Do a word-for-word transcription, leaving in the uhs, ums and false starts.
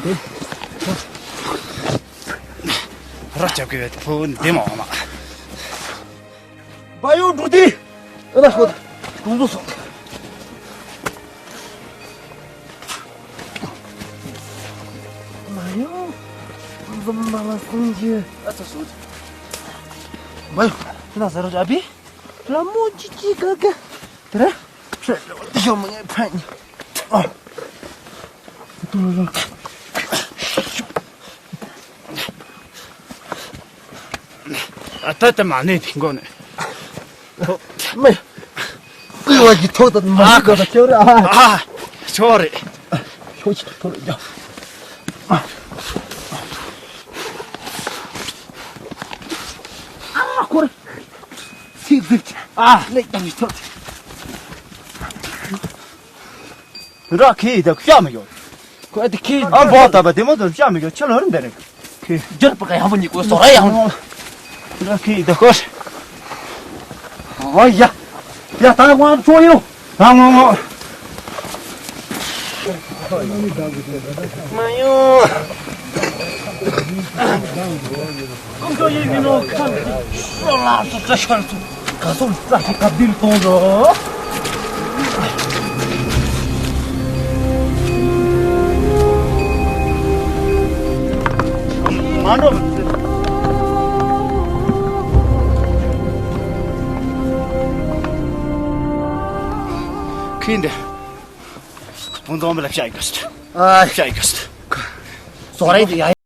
ར་རྒྱབ་ཀྱི་བས་ཕུ་འདི་མ་འོང་མ། བ་ཡོ་འགྲོ་དེ། ཨ་ད་ཤོད། ཀུང་ཚོ་སོང་། མ་ཡོ། ཀུང་ཚོ་མ་ལ་སོང་གི། ཨ་ཚ་སོང་། བ་ཡོ། ཁྱེད་ན་ཟེར་ར་བི། ལ་མོ་ཅི་ཅི་ག་ག་དེ་ར། ཤོ་མ་ངའི་ཕན་ཨ། ཨ་ད་ད་མ་ནས་དེ་མགོ་ནས། མེ། ཀུན་ལ་གི་ཐོག་ཏུ་མ་ཨ་ནི་ག་ད་ཁྱོད་ར་ཨ། ཨ། ཤོ་རེད། ཤོ་ཆི་ཐོག་ལ་ཡ། ཨ་ཁོ་རེ། སི་ཟིག་ཨ། ལེགས་དང་ཐོག་ར་ཁེ་ཡི་ད་ཤ་མི་ཡོད། ཁོ་ཨ་དེ་ཁེ་ཨ་འབོག་ད་པ་དེ་མོ་ཚོ་ཤ་མི་ཡོད་ཆ་ལོ་རིན་དེ་རེད། ཁེ་རྒྱུར་པ་ག་ཡང་བུ་ཉིད་ཀོ་སོ་ར་ཡང་། ར་ཁེ་ཡི་ད་ཁོ། ཨ་ཡ། ཡ་ད་ང་ཚོ་ཡོད། ད་ང་ང་། མ་ཡོང་། ཀུན་ཁྱོད་ཡིན་མིན་ནོ་ཁམས་ཀྱི་ཤོ་ལ་སོ་བཀྲ་ཤར་སོ་ག་སོ་བཀྲ་ཤིས་ཁ་བདེ་གཏོང་རོགས། མ་འགྲོ། ཁྱེད་འདི། སྤུན་ཚང་མ་ལ་བཤད་དགོས། ཨ། བཤད་དགོས། སོ་རེད་ཡ།